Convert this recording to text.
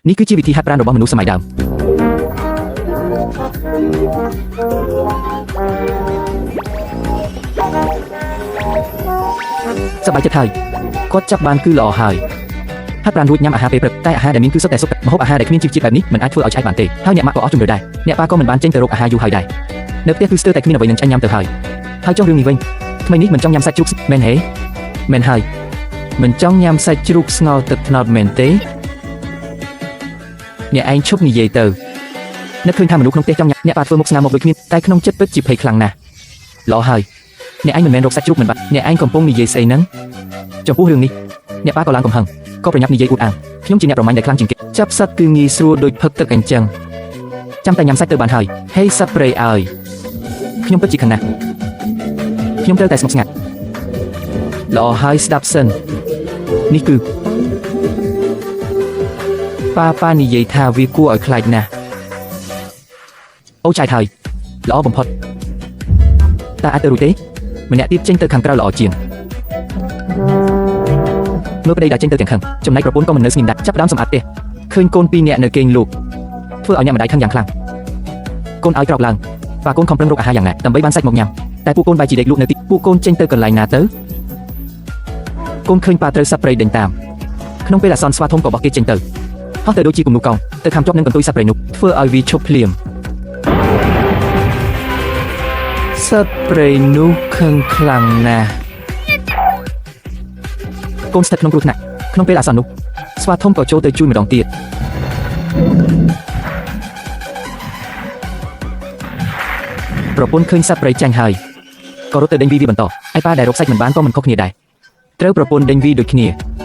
នេះគឺជាវិធីហាត់ប្រាណរបស់មនុស្សសម័យដើមសប្បាយចិត្តហើយគាត់ចាប់បានគឺល្អហើយហាត់ប្រាណរួចញ៉ាំអាហារពេលព្រឹកតែអាហារដែលមានគឺសុទ្ធតែស៊ុបម្ហូបអាហារដែលគ្មានជីវជាតិបែបនេះមិនអាចធ្វើឲ្យឆ្អែតបានទេហើយអ្នកម៉ាក់ក៏អស់ជំនឿដែរអ្នកប៉ាក៏មិនបានចេញទៅរកអាហារយូរហើយដែរនៅផ្ទះគឺស្ទើរតែគ្មានអ្វីនឹងឆ្អែតញ៉ាំទៅហើយហើយចុះរឿងនេះវិញថ្មីនេះមិនចង់ញ៉ាំសាច់ជ្រូកមែនហេមែនហើយមិនចង់ញ៉ាំសាច់ជ្រូកស្ងោរទឹកត្នោតមែនទេអ្នកឯងឈប់និយាយទៅនឹកឃើញថាមនុស្សក្នុងផ្ទះចង់ញ៉ាំអ្នកប៉ាធ្វើមុខស្នាមមកដូចគ្មានតែក្នុងចិត្តពិតជាភ័យខ្លាំងណាស់ល្អហើយអ្នកឯងមិនមែនរកសាច់ជ្រូកមិនបាត់អ្នកឯងកំពុងនិយាយស្អីហ្នឹងចំពោះរឿងនេះអ្នកប៉ាក៏ឡើងកំហឹងក៏ប្រញាប់និយាយអួតអាងខ្ញុំជាអ្នកប្រមាញ់ដែលខ្លាំងជាងគេចាប់សត្វគឺងាយស្រួលដូចផឹកទឹកអញ្ចឹងចាំតែញ៉ាំសាច់ទៅបានហើយហេសត្វព្រៃអើយខ្ញុំពិតជាខឹងណាស់ខ្ញុំត្រូវតែស្ងប់ស្ងាត់ល្អហើយស្ដាប់សិននេះគឺប៉ាប៉ានិយាយថាវាគួរឲ្យខ្លាចណាស់អូចៃហើយល្អបំផុតតើអាចទៅរួចទេម្នាក់ទៀតចេញទៅខាងក្រៅល្អជាងមើលប្តីដែលចេញទៅទាំងខឹងចំណែកប្រពន្ធក៏មិននៅស្ងៀមដែរចាប់ផ្ដើមសម្អាតផ្ទះឃើញកូនពីរនាក់នៅគេងលូកធ្វើឲ្យអ្នកម្ដាយខឹងយ៉ាងខ្លាំងកូនឲ្យក្រោកឡើងប៉ាកូនខំប្រឹងរកអាហារយ៉ាងណាដើម្បីបានសាច់មកញ៉ាំតែពួកកូនបែរជាដេកលក់នៅទីពួកកូនចេញទៅកន្លែងណាទៅកូនឃើញប៉ាត្រូវសត្វព្រៃដេញតាមក្នុងពេលអាសន្នស្វាធំក៏បោះគេចេញទៅហោះទៅដូចជាគំនូកោងទៅខាំជាប់នឹងកន្ទុយសត្វព្រៃនោះធ្វើឲ្យវាឈប់ភ្លាមសត្វព្រៃនោះខឹងខ្លាំងណាស់កូនស្ថិតក្នុងគ្រោះថ្នាក់ក្នុងពេលអាសន្ននោះស្វាធំក៏ចូលទៅជួយម្ដងទៀតប្រពន្ធឃើញសត្វព្រៃចាញ់ហើយក៏រត់ទៅដេញវីវាបន្តឯប៉ាដែលរកសាច់មិនបានក៏មិនខុសគ្នាដែរត្រូវប្រពន្ធដេញវីដូចគ្នា